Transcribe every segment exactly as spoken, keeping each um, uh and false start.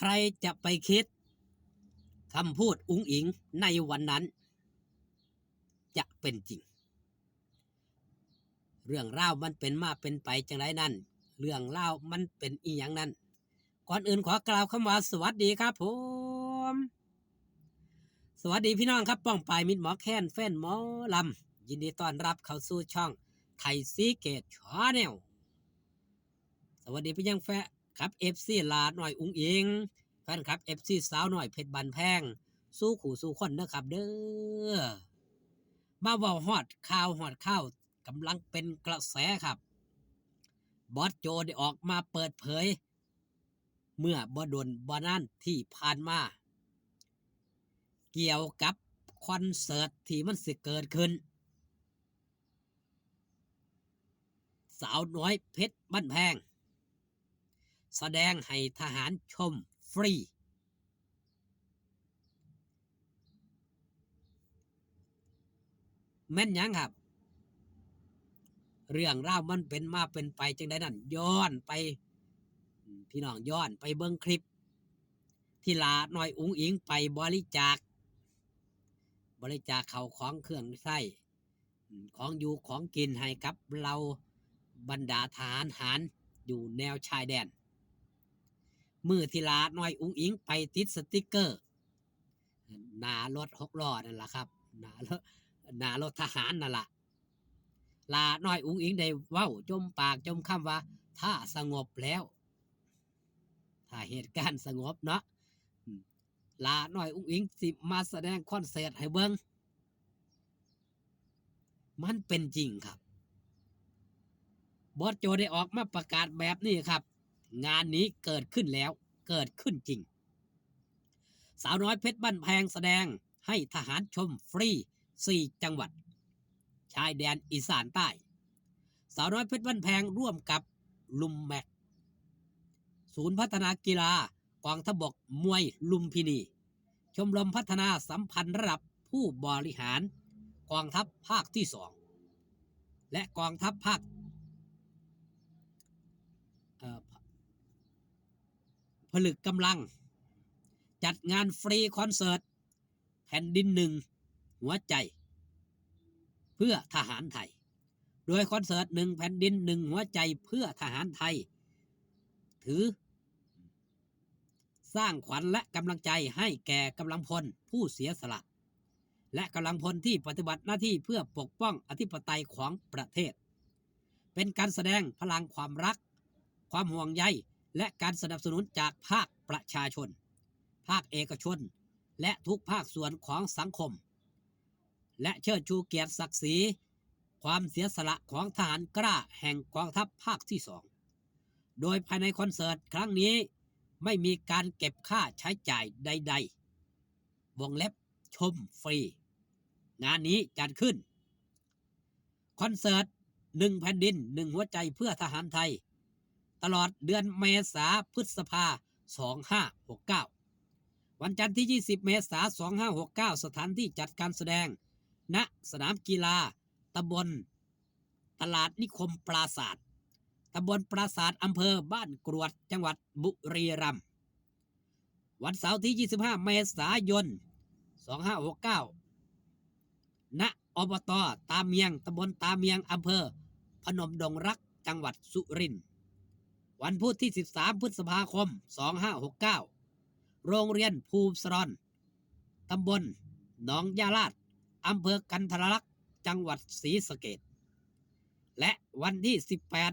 ใครจะไปคิด คำพูดอุ๋งอิ๋งในวันนั้น จะเป็นจริง เรื่องราวมันเป็นมาเป็นไปจังไดนั้น เรื่องราวมันเป็นอีหยังนั้น ก่อนอื่นขอกล่าวคำว่าสวัสดีครับผม สวัสดีพี่น้องครับ ป้องปายมิตรหมอแคน แฟนหมอลำ ยินดีต้อนรับเข้าสู่ช่องไทยซีเกตชาแนล สวัสดีไปยังแฟนครับ เอฟซี หลาน้อยอุ๋งอิ๋ง แฟนครับ เอฟซี สาวน้อยเพชรบ้านแพง สู่คู่สู่คนนะครับเด้อ มาเว้าฮอดข่าวฮอดข่าว กำลังเป็นกระแสครับ บอสโจได้ออกมาเปิดเผย เมื่อบ่ดนบ่นานที่ผ่านมา เกี่ยวกับคอนเสิร์ตที่มันสิเกิดขึ้น สาวน้อยเพชรบ้านแพง แสดงให้ทหารชมฟรี แม่นหยังครับ เรื่องราวมันเป็นมาเป็นไปจังไดนั้น ย้อนไป พี่น้องย้อนไปเบิ่งคลิป ที่หลาน้อยอุ๋งอิ๋งไปบริจาค บริจาคข้าวของเครื่องใช้ ของอยู่ของกินให้กับเหล่าบรรดาทหารหารอยู่แนวชายแดน มื้อที่หลาน้อยอุ๋งอิ๋งไปติดสติกเกอร์ หน้ารถหกล้อนั่นล่ะครับ หน้ารถ หน้ารถทหารนั่นล่ะ หลาน้อยอุ๋งอิ๋งได้เว้าจมปากจมคำว่า ถ้าสงบแล้ว ถ้าเหตุการณ์สงบเนาะ อืม หลาน้อยอุ๋งอิ๋งสิมาแสดงคอนเสิร์ตให้เบิ่ง มันเป็นจริงครับ บอสโจได้ออกมาประกาศแบบนี้ครับ งานนี้เกิดขึ้นแล้ว เกิดขึ้นจริง สาวน้อยเพชรบ้านแพงแสดงให้ทหารชมฟรี สี่ จังหวัด ชายแดนอีสานใต้ สาวน้อยเพชรบ้านแพงร่วมกับลุมแม็ก ศูนย์พัฒนากีฬากองทัพบกมวยลุมพินี ชมรมพัฒนาสัมพันธ์ระดับผู้บริหารกองทัพภาคที่สอง และกองทัพภาค เอ่อ ผลึกกำลัง จัดงานฟรีคอนเสิร์ต แผ่นดินหนึ่งหัวใจ เพื่อทหารไทย โดยคอนเสิร์ตหนึ่งแผ่นดินหนึ่งหัวใจเพื่อทหารไทย ถือ สร้างขวัญและกำลังใจให้แก่กำลังพลผู้เสียสละ และกำลังพลที่ปฏิบัติหน้าที่เพื่อปกป้องอธิปไตยของประเทศ เป็นการแสดงพลังความรัก ความห่วงใย และการสนับสนุนจากภาคประชาชน ภาคเอกชน และทุกภาคส่วนของสังคม และเชิดชูเกียรติศักดิ์ศรี ความเสียสละของทหารกล้าแห่งกองทัพภาคที่สอง โดยภายในคอนเสิร์ตครั้งนี้ไม่มีการเก็บค่าใช้จ่ายใดๆ วงเล็บชมฟรี งานนี้จัดขึ้น คอนเสิร์ตหนึ่งแผ่นดินหนึ่งหัวใจเพื่อทหารไทย ตลอดเดือนเมษาพฤษภา สองห้าหกเก้า วันจันทร์ที่ ยี่สิบ เมษา สองห้าหกเก้า สถานที่จัดการแสดง ณ สนามกีฬา ตำบล ตลาดนิคมปราสาท ตำบลปราสาท อำเภอบ้านกรวด จังหวัดบุรีรัมย์ วันเสาร์ที่ ยี่สิบห้า เมษายน สองห้าหกเก้า ณ อบต.ตาเมียง ตำบลตาเมียง อำเภอพนมดงรัก จังหวัดสุรินทร์ วันพุธที่ สิบสาม พฤษภาคม สองห้าหกเก้า โรงเรียนภูสะรอน ตำบลหนองยาลาด อำเภอกันทรลักษณ์ จังหวัดศรีสะเกษ และวันที่ สิบแปด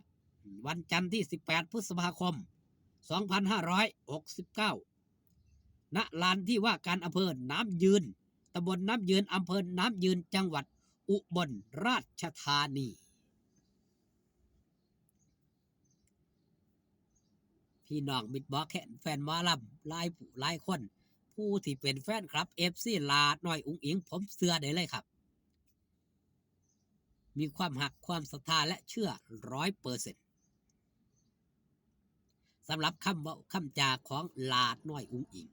วันจันทร์ที่ สิบแปด พฤษภาคม สองห้าหกเก้า ณ ลานที่ว่าการอำเภอน้ำยืน ตำบลน้ำยืน อำเภอน้ำยืน จังหวัดอุบลราชธานี พี่น้องมิตรหมอแคน แฟนหมอลำหลายผู้หลายคน ผู้ที่เป็นแฟนคลับ เอฟซี หลาน้อยอุ๋งอิ๋ง ผมเชื่อได้เลยครับ มีความฮัก ความศรัทธา และเชื่อ ร้อยเปอร์เซ็นต์ สำหรับคำเว้าคำจาของหลาน้อยอุ๋งอิ๋ง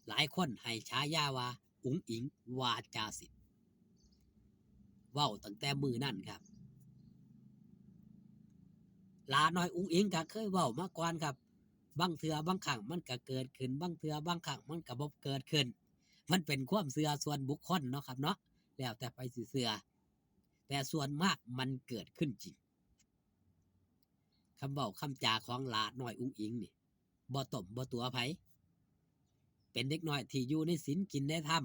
หลายคนให้ฉายาว่า อุ๋งอิ๋งวาจาศิลป์ เว้าตั้งแต่มื้อนั้นครับ หล้าน้อยอุ๋งอิ๋งก็เคยเว้ามาก่อนครับ บางเทื่อบางครั้งมันก็เกิดขึ้น บางเทื่อบางครั้งมันก็บ่เกิดขึ้น มันเป็นความเชื่อส่วนบุคคลเนาะครับเนาะ แล้วแต่ไผสิเชื่อ แต่ส่วนมากมันเกิดขึ้นจริง คำเว้าคำจาของหล้าน้อยอุ๋งอิ๋งนี่ บ่ต้มบ่ตั๋วไผ เป็นเด็กน้อยที่อยู่ในศีลกินในธรรม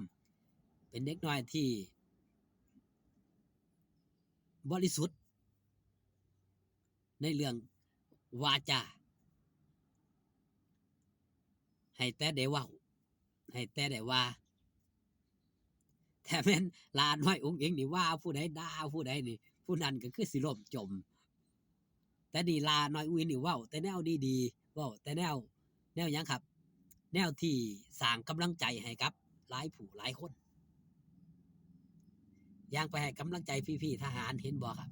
เป็นเด็กน้อยที่บริสุทธิ์ในเรื่องวาจา ให้แต่ได้เว้า ให้แต่ได้ว่า แต่แม่นหล้าน้อยอุ๋งอิ๋งนี่ว่าผู้ใดด่าผู้ใดนี่ ผู้นั้นก็คือสิล่มจม แต่นี่หล้าน้อยอุ๋งอิ๋งนี่เว้าแต่แนวดีๆ เว้าแต่แนว แนวหยังครับ แนวที่สร้างกำลังใจให้กับหลายผู้หลายคน อย่างไปให้กำลังใจพี่ๆทหารเห็นบ่ครับ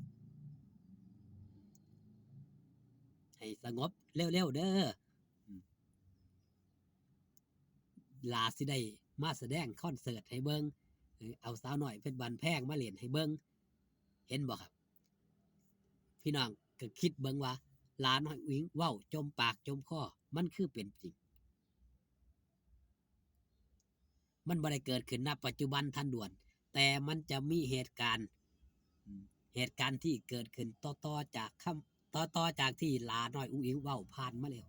ให้สงบเร็วๆเด้อ อืม หล้าสิได้มาแสดงคอนเสิร์ตให้เบิ่ง เออ เอาสาวน้อยเพชรบ้านแพงมาเล่นให้เบิ่ง เห็นบ่ครับ พี่น้องก็คิดเบิ่งว่าหล้าน้อยอุ๋งอิ๋งเว้าจมปากจมคอ มันคือเป็นจริง มันบ่ได้เกิดขึ้นณปัจจุบันทันด่วน แต่มันจะมีเหตุการณ์ อืม เหตุการณ์ที่เกิดขึ้นต่อๆจากคำ ต่อๆจากที่หล้าน้อยอุ๋งอิ๋งเว้าผ่านมาแล้ว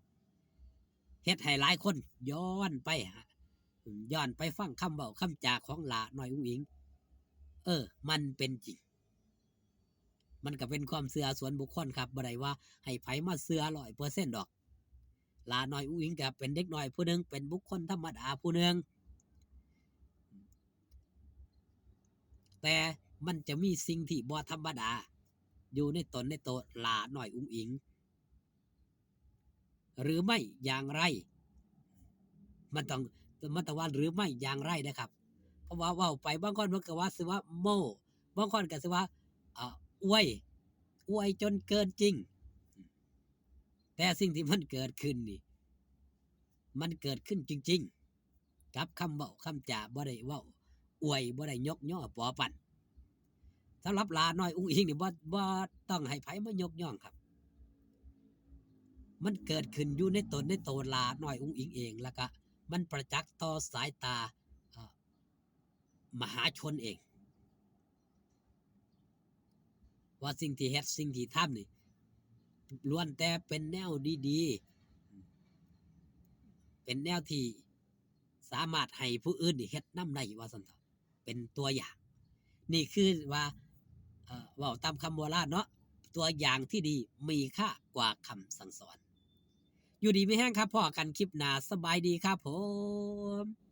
เฮ็ดให้หลายคนย้อนไปหา อืม ย้อนไปฟังคำเว้าคำจาของหล้าน้อยอุ๋งอิ๋ง เออ มันเป็นจริง มันก็เป็นความเชื่อส่วนบุคคลครับ บ่ได้ว่าให้ไผมาเชื่อร้อยเปอร์เซ็นต์ดอก หล้าน้อยอุ๋งอิ๋งก็เป็นเด็กน้อยผู้หนึ่ง เป็นบุคคลธรรมดาผู้หนึ่ง แต่มันจะมีสิ่งที่บ่ธรรมดา อยู่ในตนในตัวหล้าน้อยอุ๋งอิ๋ง หรือไม่อย่างไร มันต้อง มันต้องว่าหรือไม่อย่างไรนะครับ เพราะว่าเว้าไปบางคนมันก็ว่าสิว่าโม้ บางคนก็สิว่า เอ่อ อวย อวยจนเกินจริง แต่สิ่งที่มันเกิดขึ้นนี่ มันเกิดขึ้นจริงๆ กับคำเว้าคำจา บ่ได้เว้าอวย บ่ได้ยกยอปอปั่น สำหรับหล้าน้อยอุ๋งอิ๋งนี่บ่ บ่ต้องให้ไผมายกย่องครับ มันเกิดขึ้นอยู่ในตนในตัวหล้าน้อยอุ๋งอิ๋งเอง แล้วก็มันประจักษ์ต่อสายตา เอ่อ มหาชนเอง ว่าสิ่งที่เฮ็ดสิ่งที่ทำนี่ ล้วนแต่เป็นแนวดีๆ เป็นแนวที่สามารถให้ผู้อื่นนี่เฮ็ดนำได้ ว่าซั่นเถาะ เป็นตัวอย่าง นี่คือว่า เอ่อ เว้าตามคำโบราณเนาะ ตัวอย่างที่ดีมีค่ากว่าคำสั่งสอน อยู่ดีมีแฮงครับ พ้อกันคลิปหน้า สบายดีครับผม